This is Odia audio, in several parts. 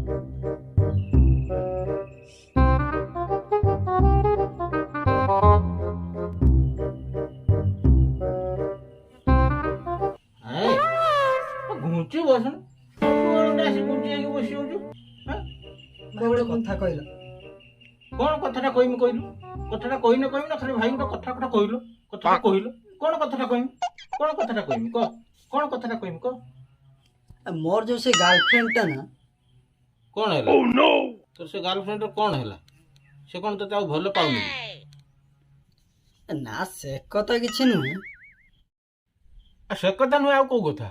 ଘୁଞ୍ଚି ବସୁନୁ, ଆସି ଘୁଞ୍ଚି ଯାଇକି ବସି ଯାଉଛୁ। ଗୋଟେ କଥା କହିଲ। କ'ଣ କଥାଟା କହିମି କହିଲୁ? କଥାଟା କହିନେ କହିବି ନା, ଖାଲି ଭାଇ ଗୋଟେ କଥା କଥା କହିଲୁ, କଥାଟା କହିଲୁ। କ'ଣ କଥାଟା କହିମି? କ'ଣ କଥାଟା କହିମି କହ? କ'ଣ କଥାଟା କହିମି କହ? ମୋର ଯୋଉ ସେ ଗାର୍ଲଫ୍ରେଣ୍ଡଟା ନା। କ'ଣ ହେଲା ତୋର ସେ ଗାର୍ଲଫ୍ରେଣ୍ଡର? କ'ଣ ହେଲା? ସେ କ'ଣ ତୋତେ ଆଉ ଭଲ ପାଉନି? ନା, ସେ କଥା କିଛି ନୁହେଁ। ସେ କଥା ନୁହେଁ ଆଉ କୋଉ କଥା?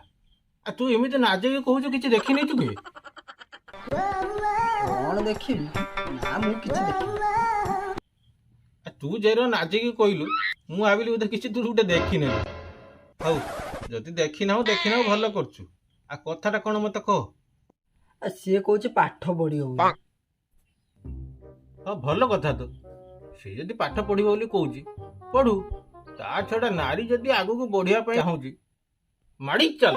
ଆଉ ତୁ ଏମିତି ନାଜିକି କହୁଛୁ, କିଛି ଦେଖିନେଇଛୁ କି? କ'ଣ ଦେଖିବି? ନା, ମୁଁ କିଛି ଦେଖିନି। ତୁ ଯେର ନାଜିକି କହିଲୁ, ମୁଁ ଭାବିଲି ବୋଧେ କିଛି ତୁ ଗୋଟେ ଦେଖିନେଲୁ। ହଉ, ଯଦି ଦେଖିନାହୁଁ ଦେଖିନାହୁଁ, ଭଲ କରୁଛୁ। ଆଉ କଥାଟା କ'ଣ ମତେ କହ। ସିଏ କହୁଛି ପାଠ ପଢିବ। ହଁ, ଭଲ କଥା ତ। ସେ ଯଦି ପାଠ ପଢିବ ବୋଲି କହୁଛି, ପଢୁ। ତା ଛଡ଼ା ନାରୀ ଯଦି ଆଗକୁ ବଢିବା ପାଇଁ ଚାହୁଁଛି, ମାଡ଼ି ଚାଲ।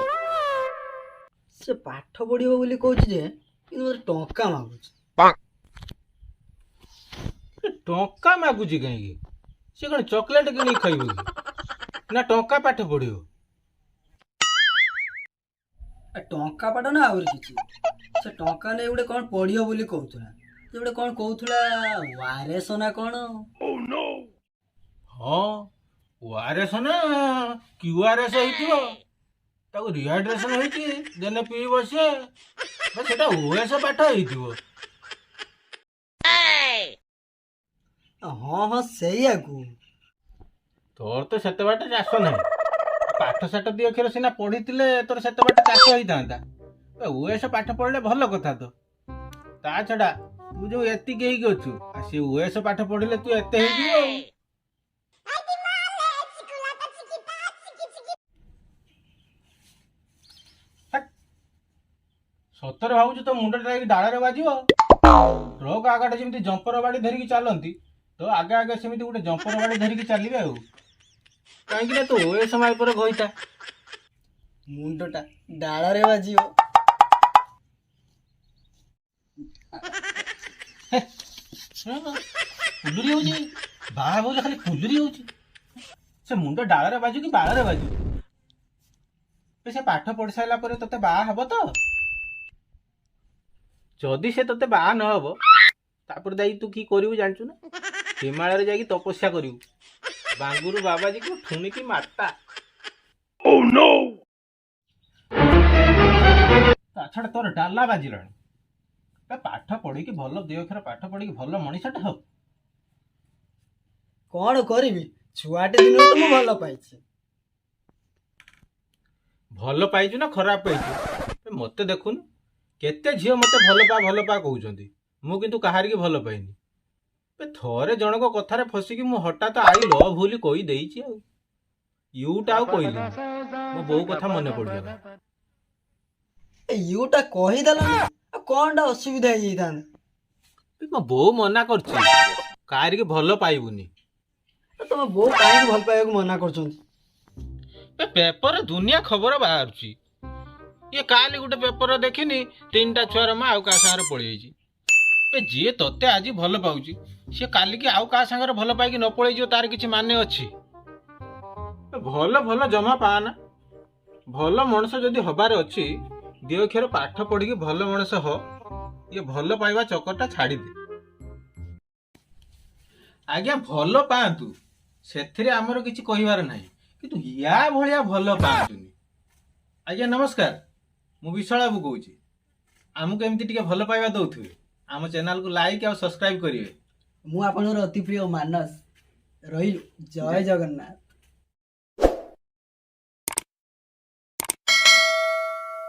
ସେ ପାଠ ପଢିବ ବୋଲି କହୁଛି ଯେ, କିନ୍ତୁ ମୋତେ ଟଙ୍କା ମାଗୁଛି। ଟଙ୍କା ମାଗୁଛି କାହିଁକି? ସେ କ'ଣ ଚକୋଲେଟ କିଣିକି ଖାଇବ କି ନା ଟଙ୍କା ପାଠ ପଢିବ? ଟଙ୍କା ପାଠ ନା ଆହୁରି କିଛି। ସେ ଟଙ୍କା ନେଇ ଗୋଟେ କ'ଣ ପଢିବ ବୋଲି କହୁଥିଲା। ସେ ଗୋଟେ କ'ଣ କହୁଥିଲା, ୱାରେସ ନା କ'ଣ। ହଁ, ୱାରେସ ନା କ୍ୟୁଆରଏସ୍ ହେଇଥିବ। ତାକୁ ରିହାଇଡ୍ରେସନ ହେଇଛି, ଦେନେ ପିଇବ ସିଏ। ସେଟା ଓଏସ୍ ପାଠ ହେଇଥିବ। ହଁ, ସେଇଆକୁ। ତୋର ତ ସେତେ ବାଟ ଚାଷ ନାହିଁ। ପାଠ ସାଠ ଦି ଅକ୍ଷର ସିନା ପଢିଥିଲେ ତୋର ସେତେ ବାଟ ଚାଷ ହେଇଥାନ୍ତା। ଓଏସ୍ ପାଠ ପଢିଲେ ଭଲ କଥା ତ। ତା ଛଡା ତୁ ଯୋଉ ଏତିକି ହେଇକି ଅଛୁ, ଆଉ ସେ ଓଏସ୍ ପାଠ ପଢିଲେ ତୁ ଏତେ ହେଇଯିବୁ। ଆଉ ସତରେ ଭାବୁଛୁ ତୋ ମୁଣ୍ଡଟା ଯାଇକି ଡାଳରେ ବାଜିବ? ଟ୍ରକ୍ ଆଗଟା ଯେମିତି ଜମ୍ପର ବାଡ଼ି ଧରିକି ଚାଲନ୍ତି, ତ ଆଗେ ଆଗେ ସେମିତି ଗୋଟେ ଜମ୍ପର ବାଡ଼ି ଧରିକି ଚାଲିବେ। ଆଉ କାହିଁକି ନା ତୁ ଓଏସ୍ ମାଇପର ଘଇତା। ମୁଣ୍ଡଟା ଡାଳରେ ବାଜିବ। କୁଲୁରି ହଉଛି, ବାହା ବୋଲି ଖାଲି କୁଲୁରି ହଉଛି। ସେ ମୁଣ୍ଡ ଡାଳରେ ବାଜୁ କି ବାଳରେ ବାଜୁ, ସେ ପାଠ ପଢି ସାରିଲା ପରେ ତତେ ବାହା ହବ ତ? ଯଦି ସେ ତତେ ବାହା ନ ହବ, ତାପରେ ଯାଇକି ତୁ କି କରିବୁ ଜାଣିଛୁ ନା? ହିମାଳୟରେ ଯାଇକି ତପସ୍ୟା କରିବୁ, ବାଙ୍ଗୁରୁ ବାବାଜୀକୁ ଠୁଣିକି ମାତା। ତା ଛଡ଼ା ତୋର ଡାଲା ବାଜିଲାଣି। ପାଠ ପଢିକି ଭଲ ଦି ଅକ୍ଷର ପାଠ ପଢିକି ଭଲ ମଣିଷଟା ହଉ। କ'ଣ କରିବି, ଛୁଆଟେ ଦିନରୁ ତ ମୁଁ ଭଲ ପାଇଛି। ଭଲ ପାଇଛୁ ନା ଖରାପ ପାଇଛୁ? ମତେ ଦେଖୁନୁ, କେତେ ଝିଅ ମତେ ଭଲ ପା ଭଲ ପା କହୁଛନ୍ତି, ମୁଁ କିନ୍ତୁ କାହାରିକି ଭଲ ପାଇନି। ଥରେ ଜଣଙ୍କ କଥାରେ ଫସିକି ମୁଁ ହଠାତ୍ I love ବୋଲି କହିଦେଇଛି, ଆଉ ୟୁଟା ଆଉ କହିଲିନି। ମୋ ବୋଉ କଥା ମନେ ପଡିଗଲା। ୟୁଟା କହିଦେଲା, ଆଉ କ'ଣଟା ଅସୁବିଧା ହେଇଯାଇଥାନ୍ତା? ମୋ ବୋଉ ମନା କରୁଛି କାହାରିକି ଭଲ ପାଇବୁନି। ତମ ବୋଉ କାହିଁକି ଭଲ ପାଇବାକୁ ମନା କରୁଛନ୍ତି? ପେପର ଦୁନିଆ ଖବର ବାହାରୁଛି। ଇଏ କାଲି ଗୋଟେ ପେପର ଦେଖିନି, ତିନିଟା ଛୁଆର ମା ଆଉ କାହା ସାଙ୍ଗରେ ପଳେଇଯାଇଛି। ଏ ଯିଏ ତତେ ଆଜି ଭଲ ପାଉଛି, ସିଏ କାଲିକି ଆଉ କାହା ସାଙ୍ଗରେ ଭଲ ପାଇକି ନ ପଳେଇଯିବ, ତାର କିଛି ମାନେ ଅଛି? ଭଲ ଭଲ ଜମା ପାଆନା। ଭଲ ମଣିଷ ଯଦି ହବାର ଅଛି, ଦି ଅକ୍ଷର ପାଠ ପଢିକି ଭଲ ମଣିଷ ହ। ଇଏ ଭଲ ପାଇବା ଚକରଟା ଛାଡ଼ିଦେ। ଆଜ୍ଞା, ଭଲ ପାଆନ୍ତୁ, ସେଥିରେ ଆମର କିଛି କହିବାର ନାହିଁ, କିନ୍ତୁ ୟା ଭଳିଆ ଭଲ ପାଆନ୍ତୁନି। ଆଜ୍ଞା ନମସ୍କାର, ମୁଁ ବିଶାଳ ବାବୁ କହୁଛି। ଆମକୁ ଏମିତି ଟିକେ ଭଲ ପାଇବା ଦଉଥିବେ, ଆମ ଚ୍ୟାନେଲକୁ ଲାଇକ୍ ଆଉ ସବସ୍କ୍ରାଇବ କରିବେ। ମୁଁ ଆପଣଙ୍କର ଅତି ପ୍ରିୟ ମାନସ। ରହିଲୁ, ଜୟ ଜଗନ୍ନାଥ।